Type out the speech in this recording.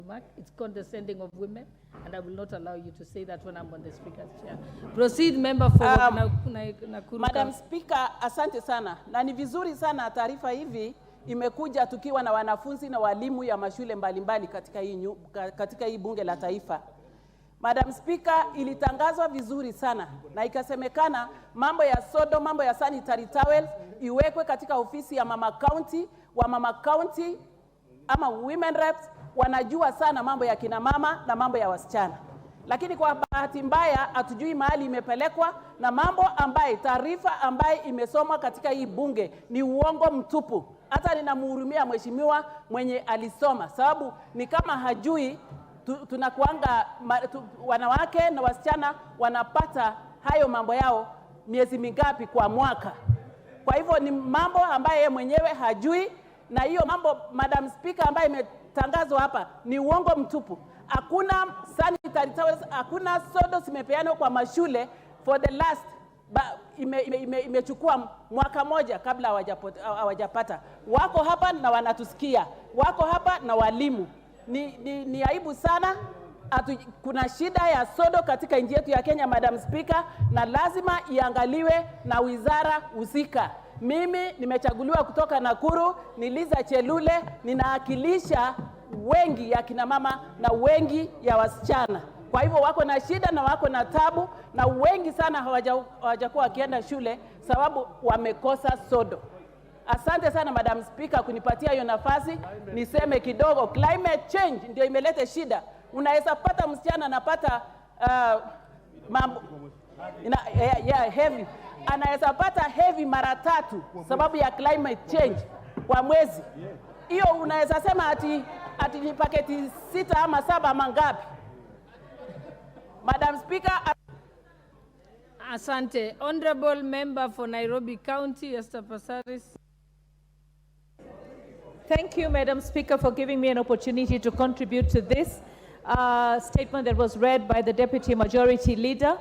remark. It's condescending of women, and I will not allow you to say that when I'm on the Speaker's chair. Proceed, member for Nakuru Madam County. Speaker, asante sana, na ni vizuri sana taarifa hivi imekuja tukiwa na wanafunzi na walimu ya mashule mbalimbali katika hii bunge la taifa. Madam Speaker, ilitangazwa vizuri sana na ikasemekana mambo ya sodo, mambo ya sanitary towels iwekwe katika ofisi ya mama county. Wa mama county ama women reps wanajua sana mambo ya kina mama na mambo ya wasichana, lakini kwa bahati mbaya hatujui mahali imepelekwa, na mambo ambaye taarifa ambaye imesomwa katika hii bunge ni uongo mtupu. Hata ninamhurumia mheshimiwa mwenye alisoma, sababu ni kama hajui tunakuanga wanawake na wasichana wanapata hayo mambo yao miezi mingapi kwa mwaka. Kwa hivyo ni mambo ambaye yeye mwenyewe hajui, na hiyo mambo, Madam Speaker, ambayo imetangazwa hapa ni uongo mtupu. Hakuna sanitary towels, hakuna sodo zimepeanwa kwa mashule for the last imechukua mwaka moja kabla hawajapata. Wako hapa na wanatusikia, wako hapa na walimu. Ni aibu sana. Kuna shida ya sodo katika nchi yetu ya Kenya, Madam Speaker, na lazima iangaliwe na wizara husika. Mimi nimechaguliwa kutoka Nakuru, ni Liza Chelule, ninawakilisha wengi ya kina mama na wengi ya wasichana. Kwa hivyo wako na shida na wako na tabu, na wengi sana hawajakuwa wakienda shule sababu wamekosa sodo. Asante sana, Madam Speaker, kunipatia hiyo nafasi niseme kidogo. Climate change ndio imeleta shida. Unaweza pata msichana anapata mambo yeah, heavy, anaweza pata heavy mara tatu sababu ya climate change kwa mwezi. Hiyo unaweza sema ati ni paketi sita ama saba ama ngapi? Madam Speaker. Asante. Honorable member for Nairobi County, Esther Passaris. Thank you, Madam Speaker, for giving me an opportunity to contribute to this statement that was read by the Deputy Majority Leader.